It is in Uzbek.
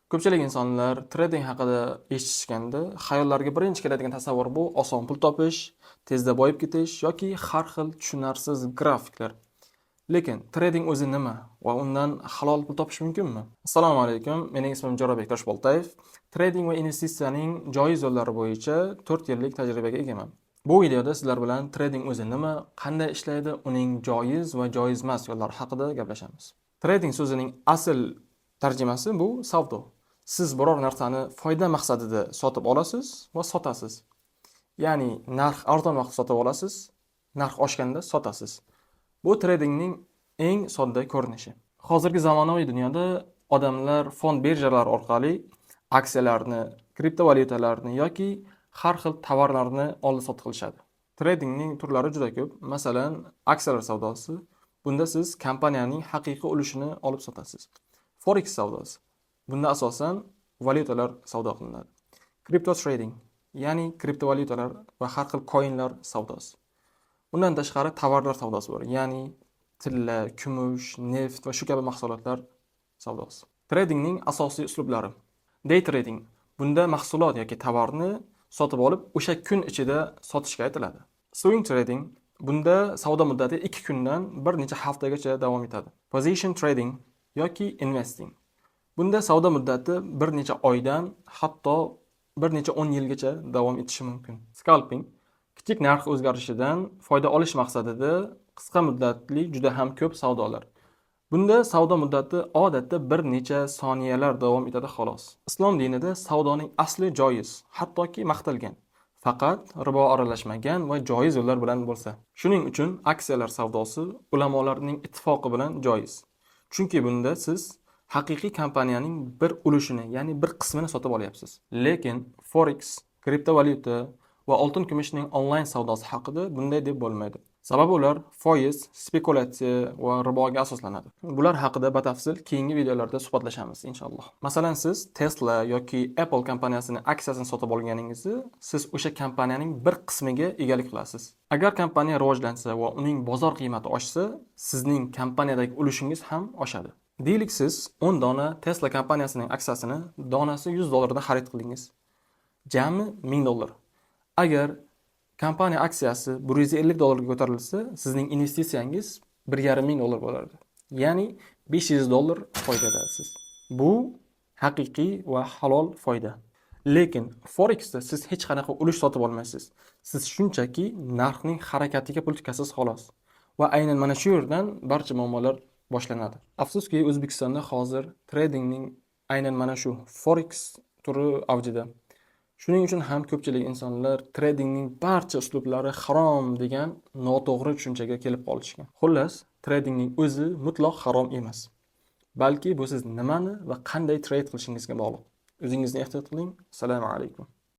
Ko'pchilik insonlar trading haqida eshitishganda xayollariga birinchi keladigan tasavvur bu oson pul topish, tezda boyib ketish yoki har xil tushunarsiz grafiklar. Lekin trading o'zi nima va undan halol pul topish mumkinmi? Assalomu alaykum, mening ismim Jo'rabek Toshboltayev. Trading va investitsiyaning joiz yo'llari bo'yicha 4 yillik tajribaga egaman. Bu videoda sizlar bilan trading o'zi nima, qanday ishlaydi, uning joiz va joiz emas yo'llari haqida gaplashamiz. Trading so'zining asl tarjimasi bu savdo. Siz biror narsani foyda maqsadida sotib olasiz va sotasiz. Ya'ni narx arzon vaqtda sotib olasiz, narx oshganda sotasiz. Bu tradingning eng sodda ko'rinishi. Hozirgi zamonaviy dunyoda odamlar fond birjalari orqali aksiyalarni, kriptovalyutalarni yoki har xil tovarlarni oldi-sotdi qilishadi. Tradingning turlari juda ko'p. Masalan, aksiyalar savdosi. Bunda siz kompaniyaning haqiqiy ulushini olib sotasiz. Forex savdosi. Bunda asosan valyutalar savdo qilinadi. Crypto trading, ya'ni kriptovalyutalar va har xil coinlar savdosi. Undan tashqari tovarlar savdosi bor, ya'ni tilla, kumush, neft va shu kabi mahsulotlar savdosi. Tradingning asosiy uslublari. Day trading. Bunda mahsulot yoki tovarni sotib olib, o'sha kun ichida sotishga aytiladi. Swing trading. Bunda savdo muddati 2 kundan bir necha haftagacha davom etadi. Position trading yoki investing. Bunda savdo muddati bir necha oydan hatto bir necha 10 yilgacha davom etishi mumkin. Scalping kichik narx o'zgarishidan foyda olish maqsadida qisqa muddatli juda ham ko'p savdolar. Bunda savdo muddati odatda bir necha soniyalar davom etadi xolos. Islom dinida savdoning asli joiz, hattoki maqtalgan. Faqat ribo aralashmagan va joiz yo'llar bilan bo'lsa. Shuning uchun aksiyalar savdosi ulamolarning ittifoqi bilan joiz. Chunki bunda siz haqiqiy kompaniyaning bir ulushini, ya'ni bir qismini sotib olyapsiz. Lekin forex, kriptovalyuta va oltin kumushning onlayn savdosi haqida bunday deb bo'lmaydi. Sababi ular foiz, spekulyatsiya va riboga asoslanadi. Bular haqida batafsil keyingi videolarda suhbatlashamiz inshaalloh. Masalan, siz Tesla yoki Apple kompaniyasining aksiyasini sotib olganingizda, siz o'sha kompaniyaning bir qismiga egalik qilasiz. Agar kompaniya rivojlansa va uning bozor qiymati oshsa, sizning kompaniyadagi ulushingiz ham oshadi. Deylik, siz 10 dona Tesla kompaniyasining aksiyasini donasi 100 dollardan xarid qildingiz. Jami 1000 dollar. Agar kompaniya aksiyasi 150 dollarga ko'tarilsa, sizning investitsiyangiz 1500 dollar bo'lardi. Ya'ni 500 dollar foydadasiz. Bu haqiqiy va halol foyda. Lekin Forexda siz hech qanaqa ulush sotib olmaysiz. Siz shunchaki narxning harakatiga pul tikasiz xolos. Va aynan mana shu yerdan barcha muammolar boshlanadi. Afsuski, O'zbekistonda hozir tradingning aynan mana shu Forex turi avjida. Shuning uchun ham ko'pchilik insonlar tradingning barcha uslublari harom degan noto'g'ri tushunchaga kelib qolishgan. Xullas, tradingning o'zi mutlaq harom emas. Balki bu siz nimani va qanday trade qilishingizga bog'liq. O'zingizni ehtiyot qiling. Assalomu alaykum.